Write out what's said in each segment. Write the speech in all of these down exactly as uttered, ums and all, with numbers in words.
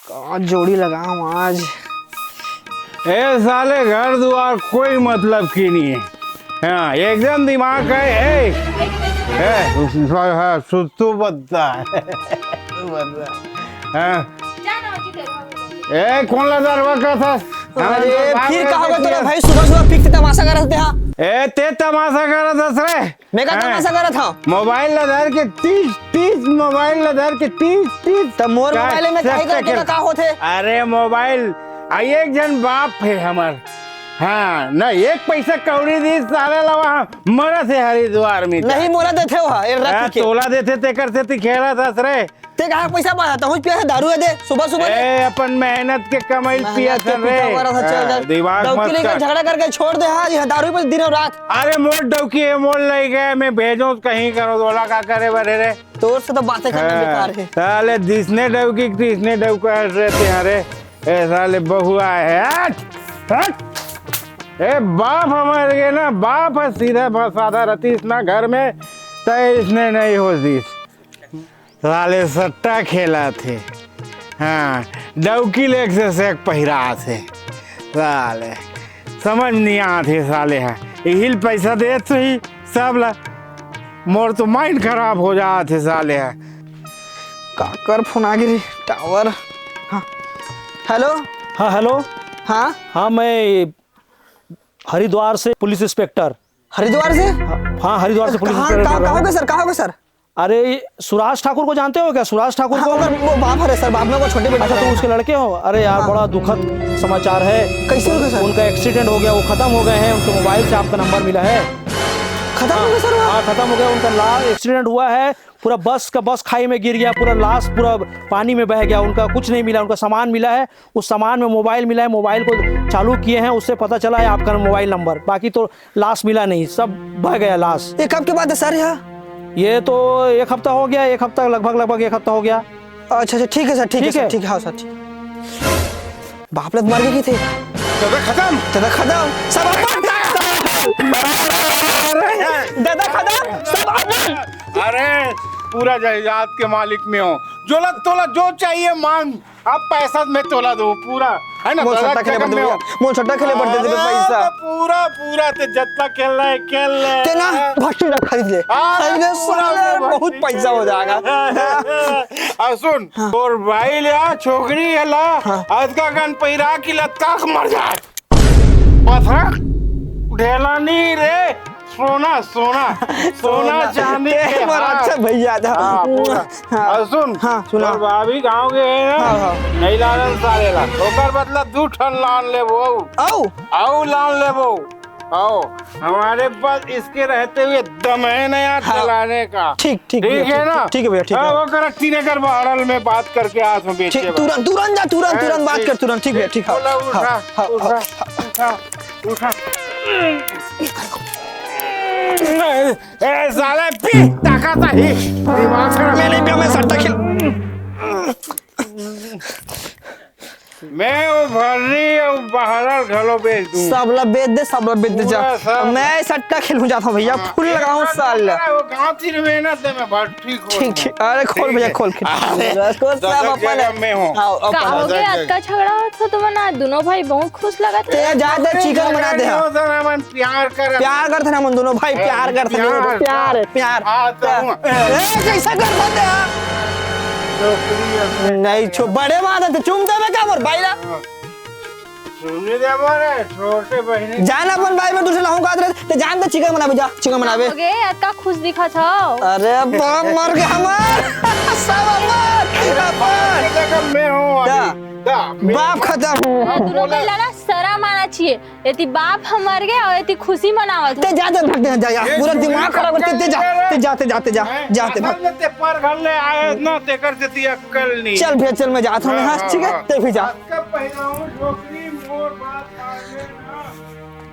का जोड़ी लगाऊं आज? ए साले, घर दुआर कोई मतलब की नहीं है। हाँ, एकदम दिमाग का है। ए, ए, हाँ, सुत्तू बद्दा है। सुत्तू बद्दा। हाँ। ए, कौन ला दरवा का था? अरे, फिर कहा होगा तेरा भाई, सुबह सुबह फिर से तमाशा कर रहे थे, हाँ? ए, ते तमाशा कर रहा था रे। मैं का हैं? तमाशा करत हव? मोबाइल ला धर के टीस, टीस, मोबाइल ला धर के टीस, टीस। त मोर का मोबाइल में काहे करके का होथे? अरे मोबाइल, आ एक झन बाप हे हमर। हाँ, न एक पैसा कौड़ी दिस साले ला वहाँ मरत हे हरिद्वार में। नहीं, मोला देथे ओहा, ए रख हाँ, के। तोला देथे तेकर सेती खेलत हस रे। ते कहाँ पैसा पाता? तहूँ पिया है दारू है दे, सुबह सुबह दे। ए, अपन मेहनत के कमाई मेहनत पिया के सन रे। पीता मरा था, चल, हाँ, चल। दिमाग डौकी मत लेकर कर। झगड़ा करके छोड़ दे, हाँ, ये दारू पे दिन और रात। अरे मोर डौकी है, मोर लइका है, मैं भेजो कहीं करो, तोला का करे बरे रे। तोर से तो बातें करना हाँ, बेकार है। साले दिसने डौकी, दिसने डौका रहते हैं रे। ए साले बहुआ है, हट, हट। ए बाप हमारे के ना, बाप है सीधा साधा रहती इसना घर में, तय इसने नहीं होती। साले सट्टा खेलत हे। हाँ, डौकी लेग से सेक पहिरात हे। साले, समझ नहीं आत हे साले ह। इहिल पैसा देत ही सब ला। मोर तो माइंड खराब हो जात हे साले ह। काकर फोन आ गे रे? टावर। हाँ। हेलो। हाँ, हेलो। हाँ। हाँ, मैं हरिद्वार से पुलिस इंस्पेक्टर। हरिद्वार से? हाँ, हाँ, हरिद्वार से पुलिस कहाँ, इंस्पेक्टर कहाँ, बोल रहा कहाँ हूँ। हो गए सर? कहाँ हो गए सर? अरे, ये सुराज ठाकुर को जानते हो क्या? सुराज ठाकुर हाँ, को? ओकर वो बाप हरे सर, बाप में वो छोटे बेटा अच्छा, हरे। तुम उसके लड़के हो? अरे यार, हाँ। बड़ा दुखद समाचार है। कैसे हो गया सर? उनका एक्सीडेंट हो गया, वो खत्म हो गए हैं। उनके मोबाइल से आपका नंबर मिला है। खत्म हो गया सर वो? हाँ, खत्म हो गया। उनका ला-, एक्सीडेंट हुआ है, पूरा बस का, बस खाई में गिर गया, पूरा लाश पूरा पानी में बह गया, उनका कुछ नहीं मिला। उनका सामान मिला है, उस सामान में मोबाइल मिला है, मोबाइल को चालू किए हैं, उससे पता चला है आपका मोबाइल नंबर, बाकी तो लाश मिला नहीं, सब बह गया लाश। ये कब की बात है सर? यहाँ ये तो एक हफ्ता हो गया, एक हफ्ता, लगभग, लगभग एक हफ्ता हो गया। अच्छा, अच्छा, ठीक है सर, ठीक है ठीक सर, है। ठीक है, हाँ सर, ठीक। बाप लत मर गए की थे? दादा खत्म। दादा खत्म, सब अपन। दादा खत्म, सब अपन। अरे, पूरा जायदाद के मालिक में हो, जोला तोला जो चाहिए मांग। अब पैसा मैं तोला दूँ पूरा, है ना? मोर दादा सट्टा खेले के पड़ में हो। मोर सट्टा खेले पड़ देते हाँ, पैसा। तो पूरा, पूरा ते जत्ता खेल रहा है, खेल रहा है। तेना भट्टी रख खरीद ले। हाँ, खरीद ले, पूरा सुन ले, वो बहुत भट्टी पैसा हो जाएगा। और सुन, हाँ। तोर भाई ले आ, छोकरी है ला, हाँ। अतका कन पैरा की लतका के मर जाए। पथरा ढेला नहीं रे, सोना, सोना, सोना सोना। चांदी ते के मोर हार। अच्छा भैया था। हाँ, पूरा। हाँ। और सुन, हाँ, सुना। तोर भाभी गाँव के है ना, हाँ, हाँ। नहीं लालन साले ला। ओकर बदला दू ठन लान लेबो। आओ। आओ लान लेबो। आओ। हमारे पास इसके रहते हुए दम है ना यार हाँ। चलाने का। ठीक, ठीक ठीक भैया, है ठीक, ना? ठीक है भैया, ठीक हाँ, है। वो करा तीन एकड़ बारल में बात करके आज हम बेचे ठीक, बा। तुरंत, तुरंत जा, तुरंत, हाँ, तुरंत बात ठीक। कर, तुरंत, ठीक भैया, ठीक, हाँ, बोला, हाँ, उठा, हाँ, उठा, हाँ। उठा, उठा। ए, ए, साले पी, ताकत है, दिमाग खराब। मैं नहीं पिया, मैं सट्टा खेल। मैं वो भर्री और बहरल घलो बेच दूँ। सब ला बेच दे, सब ला बेच दे, जा। पूरा सब। मैं सट्टा खेलूँ जाता हूँ भैया, हाँ, फुल लगाऊँ एक साल ला। वो गाँव तीर में ना दे मैं भट्टी खोल ठीक, दूँ। ठीक। अरे खोल ठीक भैया, है। खोल, खोल। अरे, खोल, सब दर्शक अपन जगह है। में हो। हाँ, अपन का हो है। गया? अतका झगड़ा होत हो तुमन आज? दोनों भाई बहुत खुश लगत ते हो। जा दे, चिकन बना दे, हाँ। दोनों जन हमन प्यार करत प्यार करत ना मन दोनों भाई, ए, प्यार करत ना। प्यार। प्यार, प्यार। हाँ, तो प्यार। हूँ। ए, कैसा कर सकते हैं? नहीं, छो-, बड़े बात है, तो चुम देबे का मोर भाई ला? सुनने दे मोरे, छोटे बहिनी। जान अपन भाई में दूसरे लाऊं का आदर, ते जान दे चिकन बनाबे, जा, चिकन बनाबे। ओगे, अतका खुश दिखत हव। अरे बाप मर गया हमार। सब अपन, अपन। जगह मैं हूँ अभी। जा। जा, मैं बाप खत्म। हाँ, दोनों बोला। पहिला ना शरम आना चाहिए। एती बाप ह मर गे अउ एती खुशी मनावत ते हो। जा, जा, भाग, जा, जा, जा। ये पूरा दिमाग खराब करते, ते जा, ते जा, ते जा, ते जा, मैं जा, ते भाग। असल में ते पर घर ले आए ना, तेकर से ती अक्कल नहीं। चल भैया, चल, मैं जात हूँ, हाँ, हाँ, हाँ, ठीक है? हाँ। ते भी जा। आज का पहनाऊँ डोकरी मोर बात माने ना,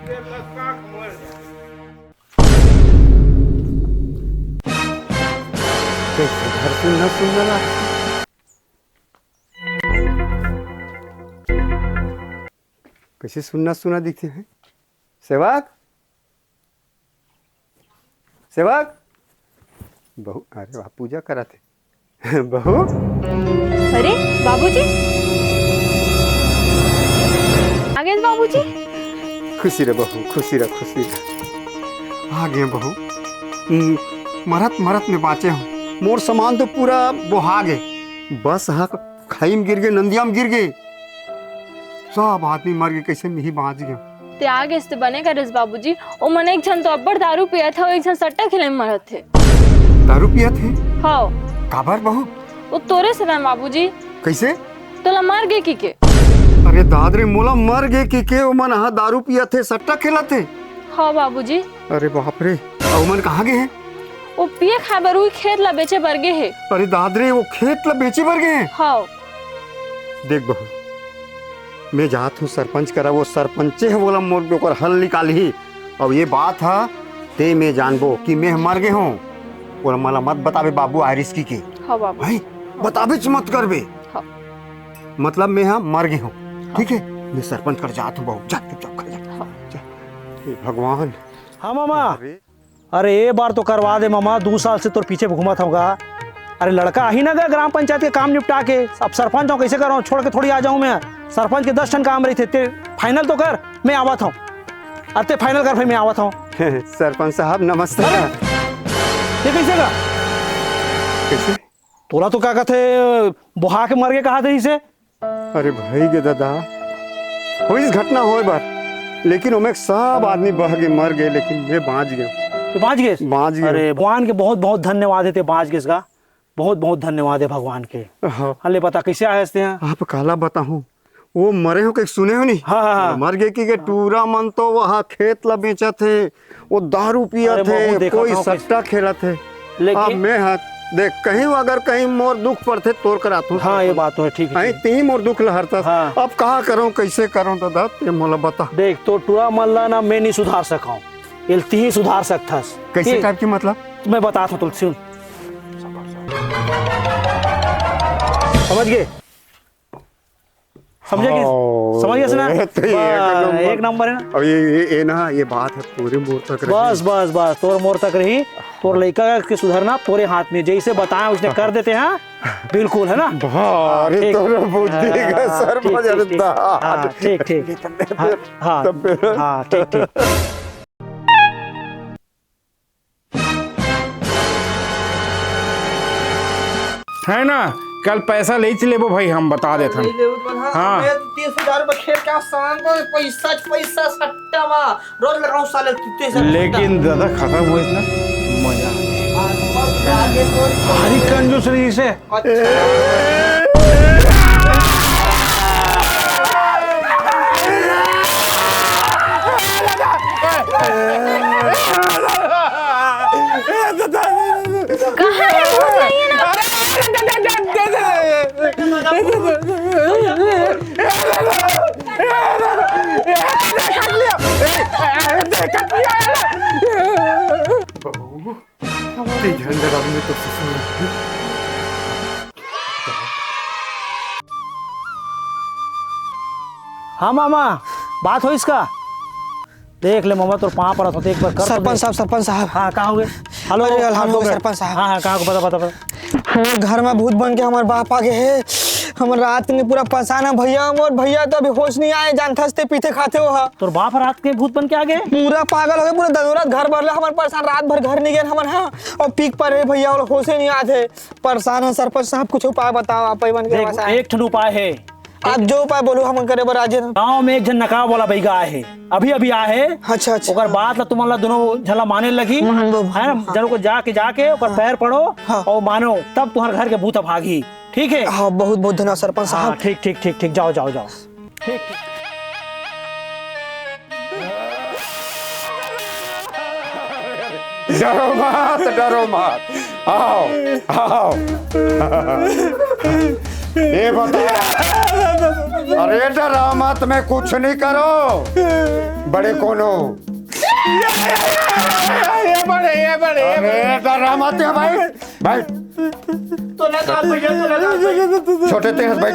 ये लड़का मर जाए। कैसे घर सुनना सुनना ना। कैसे सुनना सुनना दिखते हैं? सेवक, सेवक, बहू, अरे वाह, पूजा करत हे। बहू। अरे, बाबूजी। बाबूजी। खुशी रह बहू, खुशी रह, खुशी रह। आ गे बहू। हम्म, मरत मरत में बाँचे हँव। मोर सामान तो पूरा बोहा गे। बस ह खाई म गिर गे, नंदिया म गिर गे। सब आदमी मर गे, कइसे मेंही बाँच गेंव। ते आ गेस ते बने करेस बाबूजी। ओमन एक झन तो अब्बड़ दारू पियत हे, एक झन सट्टा खेले म मरत हे। दारू पियत हे? हव। काबर बहू? ओ तोरे से ना बाबूजी। कइसे? तोला मर गे कहिके। अरे दाद रे, मोला मर गे कहिके ओमन ह दारू पियत हे, सट्टा खेलत हे। हव बाबूजी। अरे बाप रे, अउ ओमन कहाँ गे हे? ओ पिए खाए बर उही खेत ला बेचे बर गे हे। अरे दाद रे, ओ खेत ला बेचे बर गे हे? हव। देख बहू, मैं जात हँव सरपंच करा, ओ सरपंचे ह ओला मोर ओकर हल निकालही। अउ ये बात ह ते मैं जानबो कि मैं मर गे हँव। ओला मोला मत बताबे बाबू आइरिस कहिके। हव बाबू। भाई, बताबेच मत करबे। हव। मतलब मैं ह मर गे हँव। ठीक हे? मैं सरपंच कर जात हँव बहू। जा, चुपचाप घर जा। हव। जा। हे भगवान। हाँ मामा। अरे। अरे, ए बार तो करवा दे मामा, दू साल से तोर पीछे घूमत हँव गा। अरे, लड़का आही ना गा ग्राम पंचायत के काम निपटा के। अब सरपंच हँव, कइसे करँव? छोड़ के थोड़ी आ जाहूँ मैं। सरपंच के दस ठन काम रहिथे, ते final तो कर, मैं आवत हँव। अरे, ते final कर भाई, मैं आवत हँव। सरपंच साहब, नमस्ते। अरे, ये कइसे गा? कइसे? तोला तो का कथे, बोहा के मर गे कहा थे इसे? अरे भई गे ददा, होइस घटना होय बर, लेकिन ओमे सब आदमी बह गे, मर गे, लेकिन मैं बाँच गेंव। ते बाँच गेस? बाँच गेंव। अरे भगवान के बहुत बहुत धन्यवाद हे, ते बाँच गेस गा। बहुत बहुत धन्यवाद हे भगवान के। हाँ। हाँ, ले बता, कइसे आए हस ते यहाँ? अब काला बताहूँ, ओ मरे हो कहिके सुने हो नी? हाँ, हाँ, हाँ। मर गे कहिके टूरा मन तो वहाँ खेत ला बेचत हे, ओ दारू पियत हे, कोई सट्टा खेलत हे। लेकिन अब मैं ह, देख, कहीं अगर कहीं मोर दुख पड़थे, तोर करा आथँव। हाँ, ये बात तो हे, ठीक हे, अहीं ठीक। तिहीं मोर दुख ल हरथस। हाँ। अब का करँव, कइसे करँव ददा, ते मोला बता। देख, तोर टूरा मन ला ना मैं नइ सुधार सकँव, एला तिहीं सुधार सकथस। कइसे ठीक? Type के मतलब? मैं बतात हँव तोला, सुन। समझ गे? समझे कि, ओ, समझ गेस ना? ये तो एक वाह, नंबर। एक नंबर हे ना? अब ये, ये, ये ना, ये बात ह तोरे मोर तक रही। बस, बस, बस, तोर मोर तक रही। तोर लइका के सुधरना तोरे हाथ में, जइसे बताएँव वइसने कर देते हैं। बिल्कुल, हे ना? भारी हाँ, ठीक। तोर बुद्धि का हाँ, सर ठीक, ठीक, ठीक। मजरदार। हाँ, ठीक, ठीक। हाँ, हाँ, तब फिर हाँ, ठीक, ठीक। हे ना, कल पैसा लेच लेबो भाई, हम बता देथन। ले लेबो तो हाँ। हाँ। मैं तीस हजार रुपया खेल के शाम को पैसा, पैसा सट्टा मा रोज लगाऊं साले तीस हजार। लेकिन दादा खत्म होइस ना, मजा आ गया। भारी कंजूस रहिसे। अच्छा। कहाँ है भूत? नहीं है ना? बहू, ते झंडा आदमी तो ससुर। हाँ मामा, बात होइस का? देख ले मामा, तोर पाँव परत हों, एक बार कर तो सरपंच दे। साहब, सरपंच साहब। हाँ, का होगे? Hello, अरे, hello, का होगे? सरपंच साहब। हाँ, हाँ, का होगे? बता, बता, बता। हमर घर में भूत बन के हमर बाप आ गे हे। हमर रात में पूरा परेशान हे भैया, मोर भैया तो अभी होश नहीं आए, जानथस ते पीथे खाथे हो हा। तोर बाप रात के भूत बन के आ गे? पूरा पागल हो गे, पूरा दनोरात घर भर ले हमर परेशान, रात भर घर नहीं गेन हमन हा। अउ पीक पर हे भैया, अउ होशे नहीं आत हे, परेशान हे। सरपंच साहब, कुछ उपाय बताओ आप, बन के देख, बस आए। एक ठन उपाय हे। आप जो उपाय बोलो, हम करे बर राजी हन। गांव में एक झन नकाब वाला बइगा आए हे, अभी अभी आए हे। अच्छा, अच्छा। ओकर बात ला तुमन ला दोनों झन ला माने लगही। मानबो, है ना? हाँ। जरूर को जाके, जाके ओकर हाँ। पैर पड़ो हाँ। अउ मानो, तब तुम्हारे घर के भूत भागही। ठीक है? हाँ, बहुत बहुत धन्यवाद सरपंच हाँ, साहब। ठीक, ठीक, ठीक, ठीक, जाओ, जाओ, जाओ। ठीक, ठीक। डरो मत, डरो मत, आओ, आओ। ये बता, अरे डरा मत, मैं कुछ नहीं करो, बड़े कोनो। ये बड़े, ये बड़े, ये बड़े। अरे डरा मत, ये भाई। बैठ। तो लगा भैया, तो लगा भैया। छोटे तेज बैठ।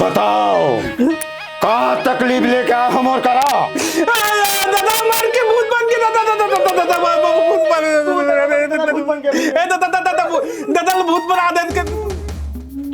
बताओ, का तकलीफ लेके आ हमर करा? दादा, मर के भूत बन के, दादा, दादा, भूत बन, भूत बन के। ए, दादा, दादा, दादा, भूत, दादा, भूत बना दे के।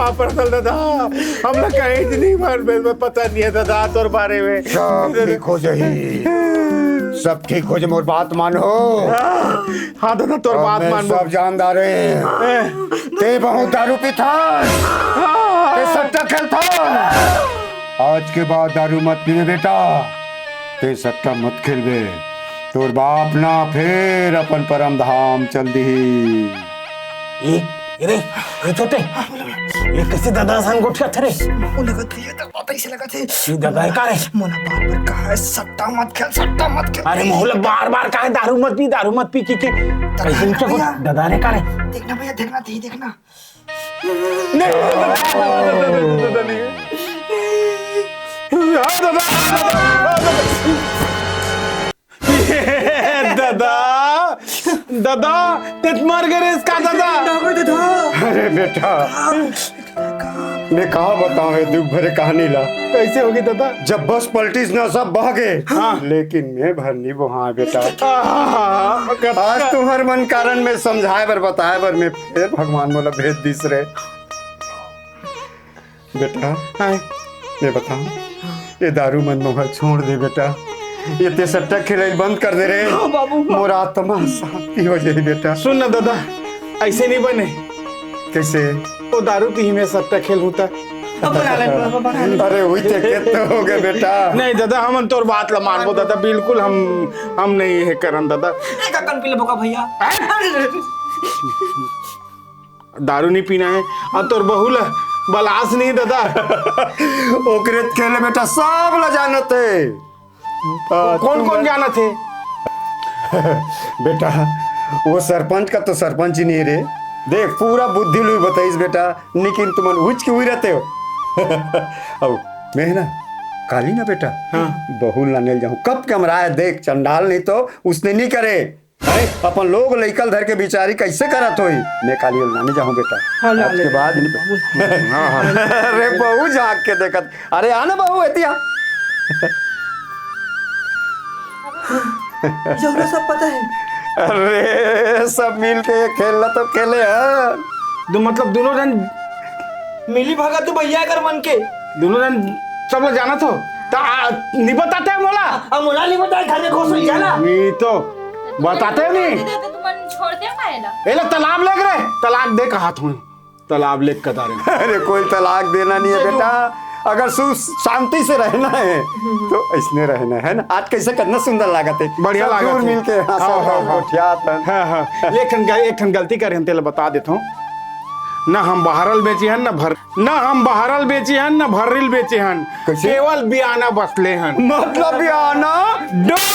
महाप्रसाद दादा, हमला कहीं नहीं मालूम, मैं पता नहीं है दादा तोर बारे में। सब ठीक हो जाही, सब ठीक हो जाही, मोर बात मानो। हाँ दादा, तोर अब बात मैं मानबो। सब जानदार हे। ए। ते बहुत दारू पीथस, ते सट्टा खेलथस। आज के बाद दारू मत पीबे बेटा, ते सट्टा मत खेलबे। तोर बाप ना फेर अपन परम धाम चल दिही। ए, ए रे, ए छोटे, ए कैसे दादा सन गोठियाथे रे? मोला लगत हे, ये तो पता ही से लगत हे। ये दादा हे का रे? मोला बार-बार कहा है, "सट्टा मत खेल, सट्टा मत खेल।" अरे मोला बार-बार कहा है, "दारू मत पी, दारू मत पी," की के। दादा कैसे हे ना उनके को भैया। दादा रे का रे? देखना भैया, देखना, ती देखना। नहीं, दादा, दादा, दादा, दादा, नहीं। हाँ, दादा, दादा, दादा। ए, दादा, दादा, ते त मर गे रेहेस का दादा? अरे बेटा, मैं का बताऊं ये दुख भरे कहानी ला। कैसे होगे दादा? जब बस पलटिस ना, सब बह गे, हाँ। लेकिन मैं भर नहीं बहा बेटा। आहा, आज तुम्हर मन कारण मैं समझाए बर, बताए बर मैं फेर भगवान मोला भेज दिस रे। बेटा, हाँ। ये बताओ, ये दारू मन मोहर छोड़ दे बेटा, ये ते सट्टा खेलई बंद कर दे रे। हाँ, बाबू, हाँ। मोर आत्मा शांति हो जाए बेटा। सुन ना दादा, ऐसे नहीं बने। कैसे? वो दारू पी में सट्टा खेल होता। अब बना ले, बाबा, बना ले। अरे, वही ते के तो हो गए बेटा। नहीं दादा, हमन तोर बात ला मानबो दादा, बिल्कुल हम, हम नहीं है करन दादा। एक अकन पी ले बोका भैया। दारू नहीं पीना है। अब तोर बहू ला बलास नहीं दादा। ओकरे खेले बेटा सब ला जानत हे। आ, कौन तुम कौन जानत हे? बेटा, वो सरपंच का तो सरपंच ही नहीं रे। देख, पूरा बुद्धि लुई बताइस बेटा, लेकिन तुमन उच के हुई रहते हो। अब मैं है ना, काली ना बेटा, हाँ। बहू लाने जाऊँ, कब कमरा है, देख, चंडाल नहीं तो उसने नहीं करे। हैं? अपन लोग लइका ल धर के बिचारी कैसे करत होई? मैं काली ओला लाने जाहूं बेटा। हाँ, ला आज ले। के बाद नहीं। हाँ, हाँ। अरे बहू झांक के देखत। अरे आ ना बहू, एती आ। जौना सब पता है। अरे सब मिल के ये खेल ला तो खेले हैं। दो, मतलब दोनों जन मिली भगत तो भैया कर मन के। दोनों जन सब लोग जानत हो, त आ, नहीं बताते मोला। अब मोला नहीं बताए, घर में घुस जाना। नहीं तो बताते नहीं। दे, तुमन छोड़ दे पाएला। एला तलाक लेग रे, तलाक दे कहा तू, तलाक लेग कदारे। अरे कोई तलाक देना नहीं है बेटा, अगर सुख शांति से रहना है तो ऐसने रहना है ना। आज कैसे कितना सुंदर लागत है, बढ़िया सब लागत दूर है। मिलके, हाँ, हाँ, सब हाँ, हाँ। गोठियात हैं। हाँ, हाँ। एक ठन ग-, एक ठन गलती करे हन, तेला बता देता हूँ। ना हम बहरल बेचे हन, ना भर, ना हम बहरल बेचे हन, ना भर्रिल बेचे हन। कैसे? केवल बियाना बसले हन। मतलब बियाना? डोल